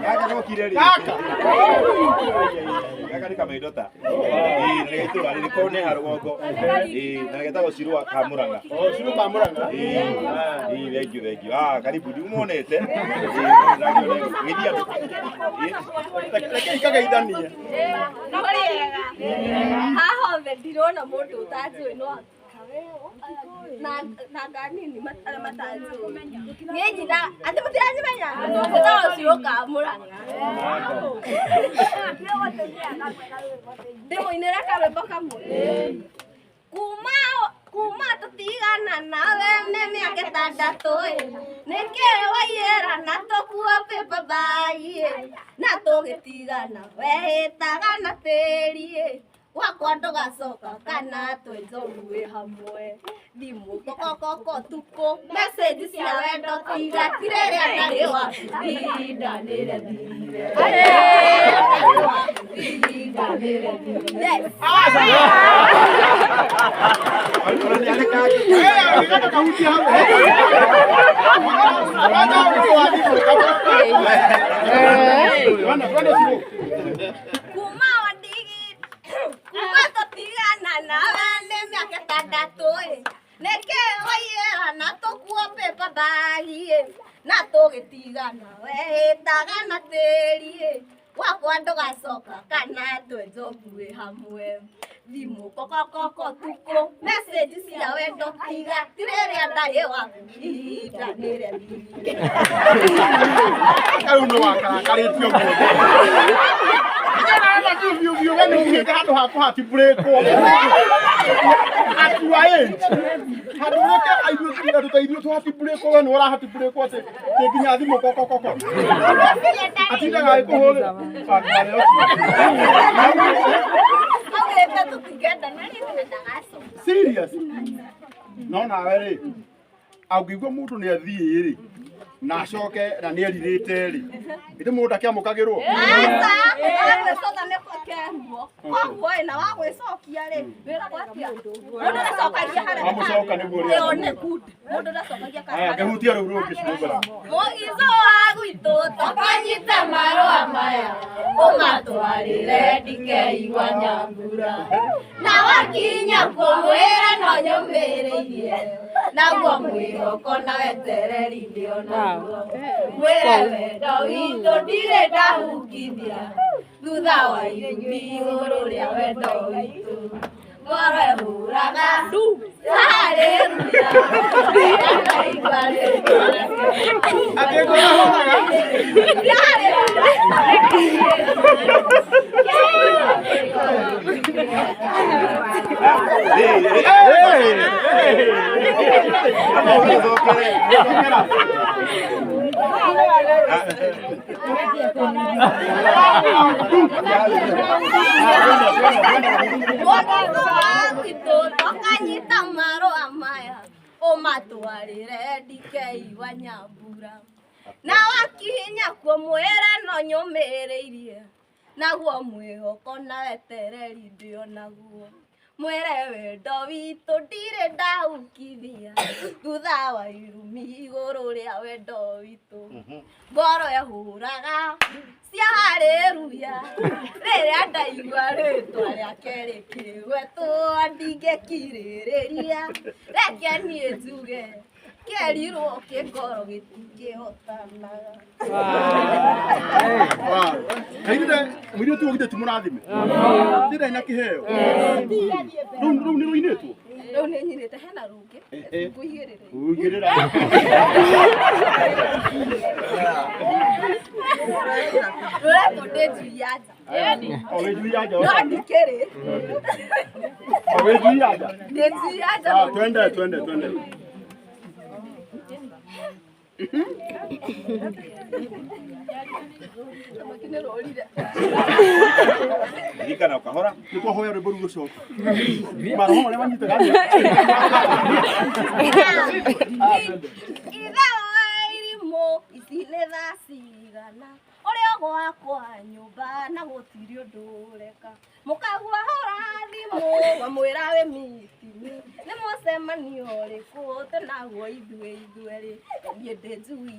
Gaka gokire rĩ? Gaka. Gaka nĩ kamaindota. Ĩĩ, nĩ gaitũra rĩrĩ kau nĩ ha rũgongo. Ĩĩ, na getagwo Cirũa ka Mũrang'a. Oh, Cirũa ka Mũrang'a. Ĩĩ, ĩĩ, thank you, thank you. Ah, karibu ndimuonete. Ĩĩ, geithia andũ. Ĩĩ. Reke ikageithanie. Mũrĩega. Haha othe ndirona mũndũ ũtanjũĩ no na na nganini arĩa matanjũĩ. Niĩ nyina atĩ mũtiranyimenya njĩtagwo Ciũka Mũrang'a. Ndĩmũinĩre karwĩmbo kamwe. Kuma kuma tũtigana nawe nĩ mĩaka ĩtandatũ ĩ nĩkĩ waiyĩra na tũkua paper bag ĩ na tũgĩtigana wehĩtaga na tĩri ĩ gwakwa ndũgacoka kana twenjwo mbuĩ hamwe thimũ kokokoko tukũ message cia wendo tiga tirĩrĩa ndarĩ waku ihinda nĩrĩathirire ihinda nĩrĩathirire. Yes. Kuma wandigi kuma tũtigana nawe nĩ mĩaka ĩtandatũ ĩ nĩkĩ waiyĩra na tũkuo paper bag ĩ na tũgĩtigana wehĩtaga na tĩri ĩ gwakwa ndũgacoka kana twenjwo mbuĩ hamwe thimũ kokokoko tukũ message cia wendo tiga tirĩrĩa ndarĩ waku ihinda nĩrĩathirire. Rĩu nĩ wakarakarĩtio mũno. Biũ biũ biũ we nĩ ugĩte handũ ha kũhati brĩkwo. At your age. Handũ ũreke aithuĩ andũ ta ithuĩ tũhati brĩkwo we nĩ ũrahati brĩkwo atĩ atĩ nginya thimũ kokokoko. Atindaga agĩkũhũrĩra. Mwarĩ ũcio. Augĩte tũtingĩendana rĩngĩ na ndagacoka. Serious? No nawe rĩ, angĩigua mũndũ nĩ athiĩ rĩ, na acoke na nĩ erirĩte rĩ, ĩndĩ mũndũ ndakĩamũkagĩrwo. Aca, wagwĩcotha nĩ kũkeruo. Koguo ĩ, na wagwĩcokia rĩ, wĩragwo atĩa? Mũndũ ndacokagia harĩa. Wamũcoka nĩguo ũrĩa. Ĩyo nĩ good. Mũndũ ndacokagia Aya, ngĩhutia rĩu rũngĩ ciũngũra. Mũgico wa gwitũ tũkanyite marũa maya ũmatwarĩre ndikeigua nyambura na wakinya kũmwĩra no nyũmĩrĩirie naguo mwĩhoko na wetereri ndĩonaguo mwĩre wendo witũ ndirĩ ndahungithia thutha wa irumi igũrũ rĩa wendo witũ ngoro ĩhũraga haleluya. Atĩ ngoro ĩhũraga? Mũgico wa gwitũ tũkanyita marũa maya ũmatwarĩre ndikeigua nyambura na wakinya kuo mwĩre no nyũmĩrĩirie naguo mwĩhoko na wetereri ndĩonaguo mwĩre wendo witũ ndirĩ ndaukithia thutha wa irumi igũrũ rĩa wendo witũ ngoro ĩhũraga cia haleluya rĩrĩa ndaigua rĩtwa rĩake rĩkĩgwetwo ndingĩkirĩrĩria reke niĩ njuge kĩerirwo kĩngoro gĩtingĩhotanaga. Kairire mũirĩtu ũyũ githĩ ti mũrathime? Ndĩrĩ na kĩheo. Rĩu rĩu nĩ rũinĩtwo? Rĩu nĩ nyinĩte hena rũngĩ ngũigĩrĩre. Ũigĩrĩra. Rũretwo ndĩ njui ya nja. O wĩ njui ya nja. No ndikĩrĩ. O wĩ njui ya nja. Ndĩ njui ya nja. Ah, twende twende twende. Thamaki nĩ rũrire. Ririkana ũkahora. Nĩ twahoya rwĩmbo rũu rũcoke. Maroho marĩa manyitaga atĩa? Ithe wa irimũ ici nĩ thaa cigana. cigana ũrĩa gwakwa nyũmba na gũtirĩ ũndũ ũreka mũkagua hũra thimũ wamwĩra wĩ mitini nĩ mũcemanio ũrĩkũ tũnaguo ithuĩ ithuerĩ niĩ ndĩ njui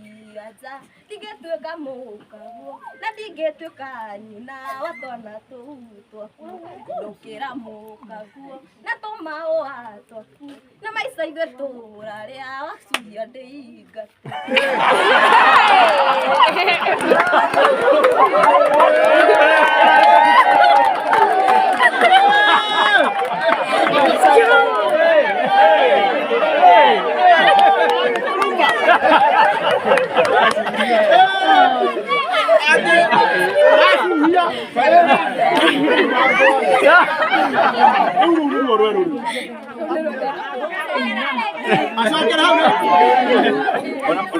anja ndingĩtuĩka mũkaguo na ndingĩtuĩka nyina wa twana tũu twaku ndũkĩra mũkaguo na tũmaũa twaku na maica ithuĩ tũrarĩa wacuria ndĩingate. Rĩu rũu nĩruo rwerũ rĩu. Acokere hau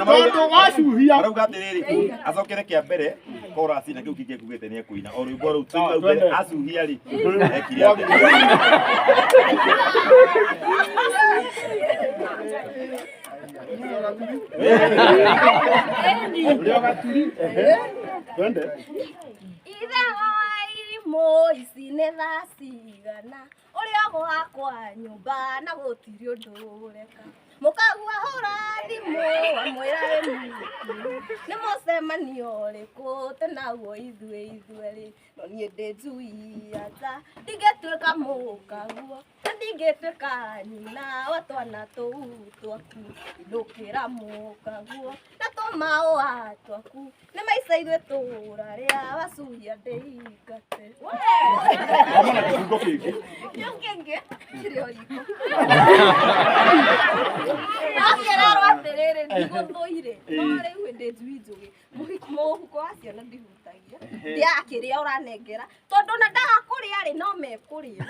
tondũ wacuhia Arauga atĩrĩrĩ, acokere kĩa mbere chorus na kĩu kĩngĩ ekugĩte nĩ ekũina. O rwĩmbo rũu tũi mbere acuhia rĩ, ekire atĩa? Ũrĩa gaturi. Twende. Ithe wa irimũ ici nĩ thaa cigana ũrĩa gwakwa nyũmba na gũtirĩ ũndũ ũreka mũkagua hũra thimũ wamwĩra wĩ mitini nĩ mũcemanio ũrĩkũ tũnaguo ithuĩ ithuerĩ no niĩ ndĩ njui anja ndingĩtuĩka mũkaguo na ndingĩtuĩka nyina wa twana tũu twaku ndũkĩra mũkaguo na tũmaũa twaku nĩ maica ithuĩ tũrarĩa wacuria ndĩingate. Hamwe na kĩbungo kĩngĩ. Kĩu kĩngĩ kĩrĩ o riko. Akĩrerwo atĩrĩrĩ ndigũthũire no rĩu ndĩ njui njũgĩ mũhuko wa ciana ndihutagia ndĩaga kĩrĩa ũranengera tondũ na ndaga kũrĩa rĩ no mekũrĩa.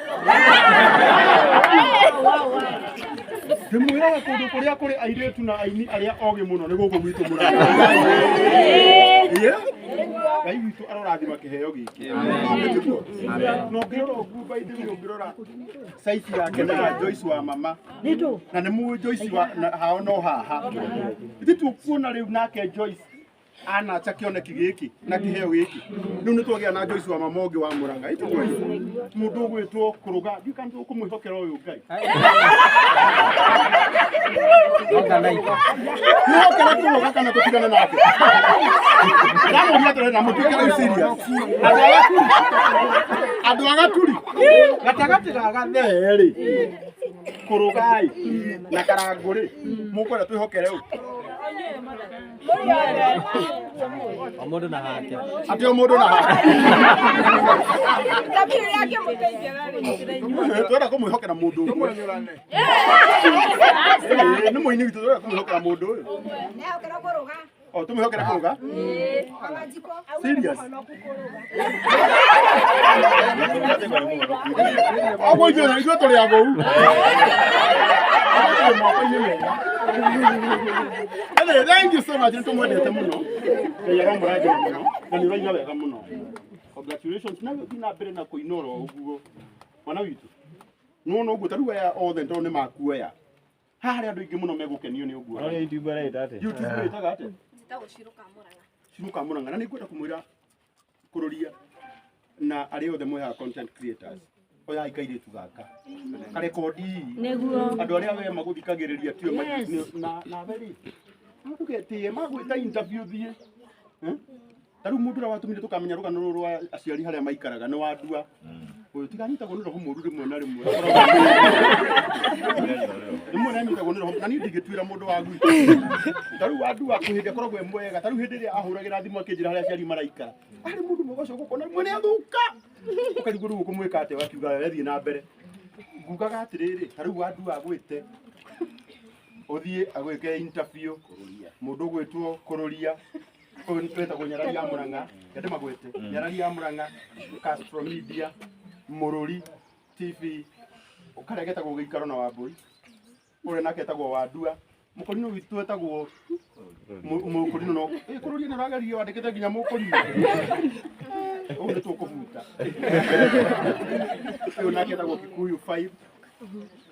Ndĩmwĩraga kũndũ kũrĩa kũrĩ airĩtu na aini arĩa ogĩ mũno nĩ gũkũ gwitũ Mũrang'a. Ngai witũ arorathima kĩheo gĩkĩ. Na ũngĩrora ũguo by the way ũngĩrora size yake na Joyce wa mama na nĩ mũĩ Joyce wa hao no haha. Ithuĩ tukuona rĩu nake Joyce anacha kĩoneki gĩkĩ na kĩheo gĩkĩ. Rĩu nĩ twagĩa na Joyce wa mama ũngĩ wa Mũrang'a. Itiguo mũndũ ũgwĩtwo kũrũga ndiũĩ kana tũkũmwĩhokera ũyũ Ngai. Twĩhokere kũrũga kana tũtigane nake. Ndamũria atĩrĩrĩ na mũtuĩke rĩu serious. Andũ a Gaturi, gatagatĩ ga gathee rĩ, kũrũga-ĩ na karangũ rĩ, mũkwenda twĩhokere ũ? O mũndũ na hake. Atĩ o mũndũ na hake. Twenda kũmwĩhokera mũndũ ũmwe. Nĩ mũini witũ twenda kũmwĩhokera mũndũ ũyũ. O tũmwĩhokere kũrũga? Serious? Oguo ithuĩ tũrĩ agũu. Tũrĩ moko-inĩ mega. Anyway, thank you so much. Nĩ tũmwendete mũno. Ngai aromũrathima mũno. Na nĩ ũraina wega mũno. Congratulations. Na ũthiĩ na mbere na kũina oro ũguo. Mwana witũ. Nĩwona ũguo ta rĩu aya othe tondũ nĩ makuoya. Haha harĩ andũ aingĩ mũno megũkenio nĩ ũguo. Ũrĩa YouTube ĩreta atĩa? YouTube ĩtaga atĩa? Njĩtagwo Shiro Kamũrang'a. Shiro Kamũrang'a. Na nĩ ngwenda kũmwĩra kũrũria na arĩa othe mwĩhaga content creators. Oyai kairĩtu gaka. Karekondi. Nĩguo. Andũ arĩa we magũthikagĩrĩria tio na nawe rĩ. Ndũgetĩe magwĩta interview thiĩ. Ta rĩu mũndũ ũrĩa watũmire tũkamenya rũgano rũrũ rwa aciari harĩa maikaraga nĩ wandua. Ũyũ tiga anyitagwo nĩ roho mũũru rĩmwe na rĩmwe. Rĩmwe nĩ anyitagwo nĩ roho na niĩ ndingĩtuĩra mũndũ wa gwitũ. Ta rĩu wandua kwĩ hĩndĩ akoragwo e mwega. Ta rĩu hĩndĩ ĩrĩa ahũragĩra thimũ akĩnjĩra harĩa aciari maraikara. Arĩ mũndũ mwega ũcio ũgũkona rĩmwe nĩ athũka. Ũkarigwo rĩu ũkũmwĩka atĩa ũgakiuga we thiĩ na mbere. Ngugaga atĩrĩrĩ, ta rĩu wandua agwĩte ũthiĩ agwĩke interview mũndũ ũgwĩtwo kũrũria ũyũ twetagwo Nyarari ya Mũrang'a reke ndĩmagwete Nyarari ya Mũrang'a Castro Media Mũrũri TV karĩa getagwo Gĩikaro na Wambũi ũrĩa nake etagwo Wandua mũkorino witũ etagwo mũkorino no kũrũria nĩ ũrageririe wandĩkĩte nginya mũkorino ũguo nĩ tũkũbuta ũyũ nake etagwo Kikuyu 5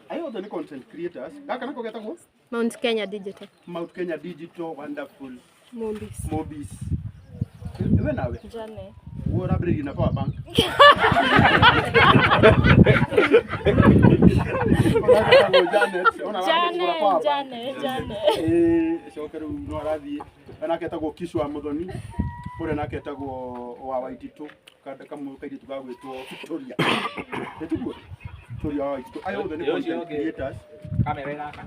ayo othe nĩ content creators gaka nako getagwo Mount Kenya Digital. Mount Kenya Digital wonderful Mombis. Mobis. We nawe? Jane. Wewe urambĩrĩirie na power bank. Janet, ona Jane, Jane, Jane. Coke rĩu no arathiĩ nake etagwo Kishwa Muthoni ũrĩa nake etagwo wa Waititũ kairĩtu gagwĩtwo Victoria nĩtiguo Victoria wa Waititũ aya othe nĩ content creators Kamera ĩraka.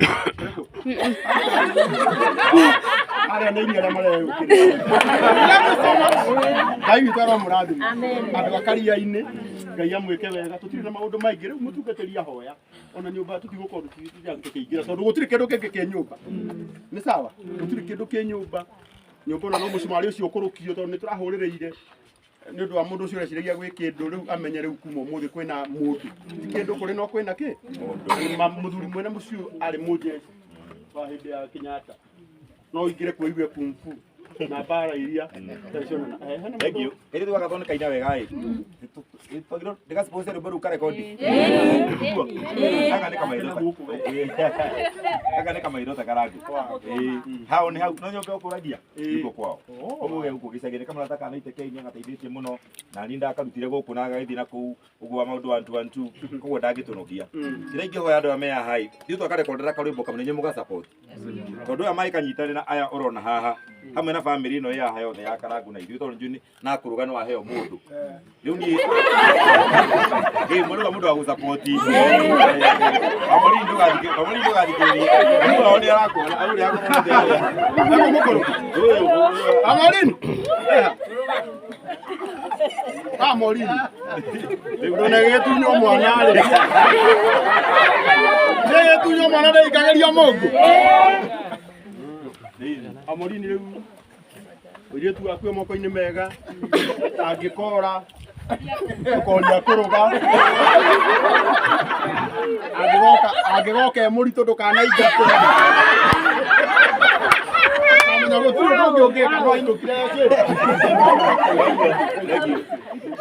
Arĩa nĩ inyuĩ arĩa mareyũkĩrĩra. Ngai witũ aromũrathima. Andũ a Karia-inĩ, Ngai amwĩke wega. Tũtirĩ na maũndũ maingĩ rĩu mũtungatĩri ahoya. Ona nyũmba tũtigũkorwo tũkĩingĩra tondũ gũtirĩ kĩndũ kĩngĩ kĩ nyũmba. Nĩ sawa? Gũtirĩ kĩndũ kĩ nyũmba. Nyũmba ona no mũcumarĩ ũcio ũkũrũkio tondũ nĩ tũrahũrĩrĩire nĩ ũndũ wa mũndũ ũcio ũreciragia gwĩ kĩndũ rĩu amenye rĩu kuma ũmũthĩ kwĩna mũndũ. Ti kĩndũ kũrĩ no kwĩna kĩ? Mũthuri mwene mũciĩ arĩ mũjeshi wa hĩndĩ ya Kenyatta. No ingire kuo igue kung fu na mbara iria tarĩcionana. Thank you. Ĩrĩ tu agathondeka kaina wega ĩ. Twagĩrĩirwo ndĩga sponsor rwĩmbo rũu karekondi. Gaka nĩ kamaitho. Gaka nĩ kamaitho ta karangu. Hao nĩ hau no nyũmba ũkũragia. Nĩkuo kwao. Ũguo gũkũ gĩcagi-inĩ kamũrata ka naite Kenya gateithĩtie mũno na niĩ ndakarutire gũkũ na gagĩthiĩ na kũu ũguo wa maũndũ 1 2 1 2 koguo ndangĩtũnogia. Kĩrĩa ingĩhoya andũ aya me haha ĩ, ithuĩ twakarekondera karwĩmbo kamwe nĩ inyuĩ mũga support. Tondũ aya maikanyitanĩra aya ũrona haha hamwe na family ĩno ĩ haha yothe ya Karangu na ithuĩ tondũ njũĩ na kũrũga no aheo mũndũ. Rĩu niĩ ĩ mũndũ wa mũndũ wa gũsapoti. Amũrini ndũgathikĩrĩrie. Mũndũ wao nĩ arakuona, arĩ ũrĩa akũrũga. Amorini. Amorini. Ndona gĩgĩtunywo mwana rĩ. Gĩgĩtunywo mwana ndĩikageria mũngũ. Amorini rĩu mũirĩtu waku e moko-inĩ mega angĩkora ũkoria kũrũga angĩgoka e mũritũ ndũkanaingate. Amenya gũtirĩ ũndũ ũngĩ ũngĩka no ainũkire kĩ.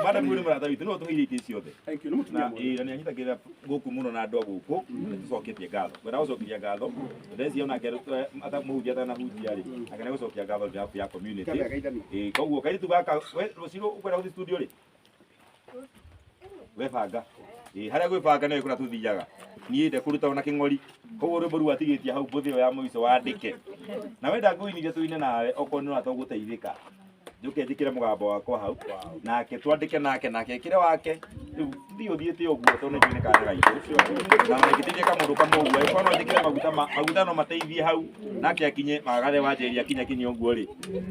Madam ũyũ nĩ mũrata witũ nĩwe ũtũheire itĩ ciothe. Thank you. Nĩ mũtumia Na mwega. ĩ na nĩ anyitagĩrĩra gũkũ mũno na andũ a gũkũ nĩ tũcoketie ngatho. Ngwenda gũcokeria ngatho ndeci onake mũhunjia atanahunjia rĩ ake nĩ gũcokia ngatho behalf ya community. Ĩ koguo kairĩtu gaka we rũciũ ũkwenda gũthiĩ studio rĩ webanga. Ĩ harĩa gwĩbanga nĩwe kũrĩa tũthiaga. Niĩ ndekũruta ona kĩng'ori koguo rwĩmbo rũu atigĩtie hau mbũthĩ ĩyo ya mũico wandĩke. Na wenda ngũinithia tũine nawe okorwo nĩ ũrata ũgũteithĩka. Njoke njĩkĩre mũgambo wakwa hau nake twandĩke nake nake ekĩre wake rĩu thiĩ ũthiĩte ũguo tondũ nĩnjũĩ nĩ kana gaitũ na ngĩteithie kamũndũ kamwe ũguo angĩkorwo no njĩkĩre maguta maguta no mateithie hau nake akinye magathe wa njeri akinye akinye ũguo rĩ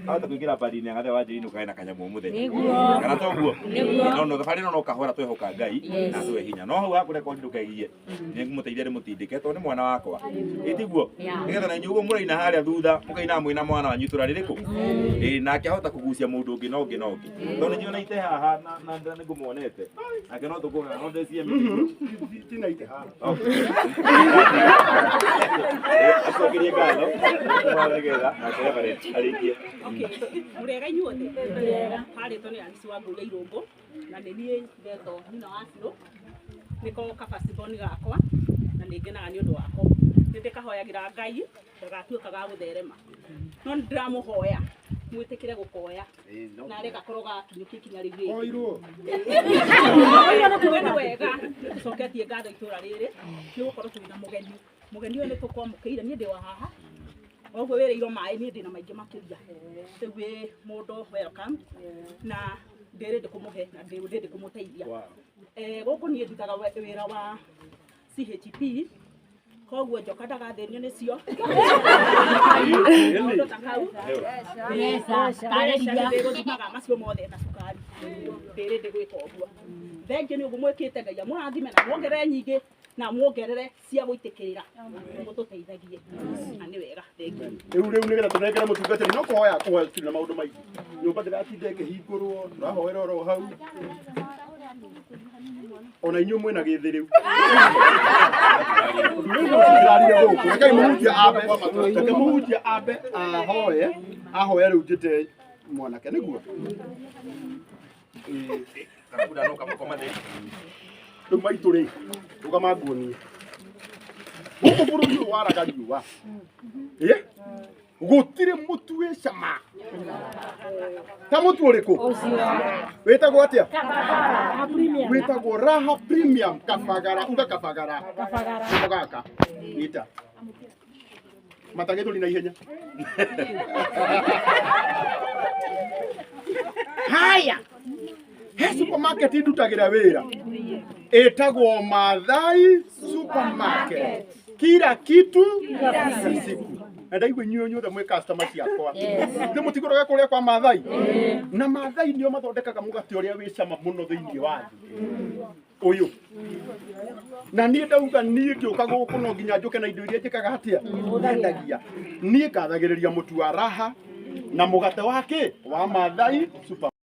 ahota kũingĩra bandi-inĩ ya gathe wa njeri nũkae na kanyamũ mũthenya kana to ũguo no no thabarĩ ĩno no kahora twehoka Ngai na atũhe hinya no hau hakũrekondi ndũkegie nĩ ngũmũteithia ndĩmũtindĩke tondũ nĩ mwana wakwa ĩ tiguo nĩgetha na inyuĩ ũguo mũraina harĩa thutha mũkaina mwĩna mwana wanyu itũra rĩrĩkũ ĩ nake ahota kũgucia mũndũ ũngĩ na ũngĩ na ũngĩ tondũ nĩ njuĩ ite haha na na nĩngũmuonete nake no tũkũgana no ndĩcie mĩtĩ Tina ite haha. Acokerie ngatho nĩgetha nake Reverend arĩkie. Mũrĩega inyuothe harĩtwo nĩ Alice wa Ngũria Irũngũ na nĩ niĩ ndetwo nyina wa Cirũ nĩko kabaciboni gakwa na nĩ ngenaga nĩ ũndũ wako nĩ ndĩkahoyagĩra Ngai ndagatuĩka ga gũtherema no nĩ ndĩramũhoya mwĩtĩkĩre gũkoya narĩ gakorwo gakinyũkia ikinya rĩu rĩngĩ. Oirwo. Oirwo nĩ kuga nĩ wega tũcoketie ngatho itũra rĩrĩ nĩ gũkorwo twĩna mũgeni mũgeni ũyũ nĩ tũkwamũkĩire niĩ ndĩ wa haha oguo wĩrĩirwo maĩ niĩ ndĩna maingĩ makĩria rĩu wĩ mũndũ welcome na ndĩrĩ ndĩkũmũhe na ndĩrĩ ndĩkũmũteithia gũkũ niĩ ndutaga wĩra wa CHP koguo njoka ndagathĩnio nĩcio maũndũ ta kau ndĩgũthimaga macio mothe na cukari ndĩrĩ ndĩgwĩka ũguo thengiũ nĩ ũguo mwĩkĩte Ngai amũrathime na muongerere nyingĩ na muongerere cia gũitĩkĩrĩra mũtũteithagie na nĩ wega thengiũ. Rĩu rĩu nĩgetha tũnengere mũtungatĩri no kũhoya kũhoya tũtirĩ na maũndũ maingĩ nyũmba ndĩratinda ĩkĩhingũrwo tũrahoera oro hau ona inyuĩ mwĩna gĩthĩ rĩu ũndũ ũyũ mũtirarire gũkũ rekei mũhunjia ambe reke mũhunjia ambe ahoye ahoya rĩu njĩte mwanake nĩguo rĩu maitũ rĩ rũgama nguonie gũkũ bũrũri ũyũ waraga riũa gũtirĩ mũtu wĩ cama Ta mũtu ũrĩkũ? Wĩtagwo atĩa? Wĩtagwo Raha Premium Kabagara, uga Kabagara. Kabagara. Gaka. Ita. Matagĩthũri na ihenya. Haya. He supermarket ndutagĩra wĩra. Ĩtagwo Maathai Supermarket. Kila kitu kila siku. Na ndaigua inyuĩ inyuothe mwĩ customer ciakwa. Nĩ mũtigũraga kũrĩa kwa Maathai? Na Maathai nĩo mathondekaga mũgate ũrĩa wĩ cama mũno thĩinĩ wa thĩ. Ũyũ. Na niĩ ndauga niĩ ngĩũka gũkũ no nginya njũke na indo iria njĩkaga atĩa? Nyendagia. Niĩ ngathagĩrĩria mũtu wa Raha na mũgate wa kĩ? Wa Maathai Super.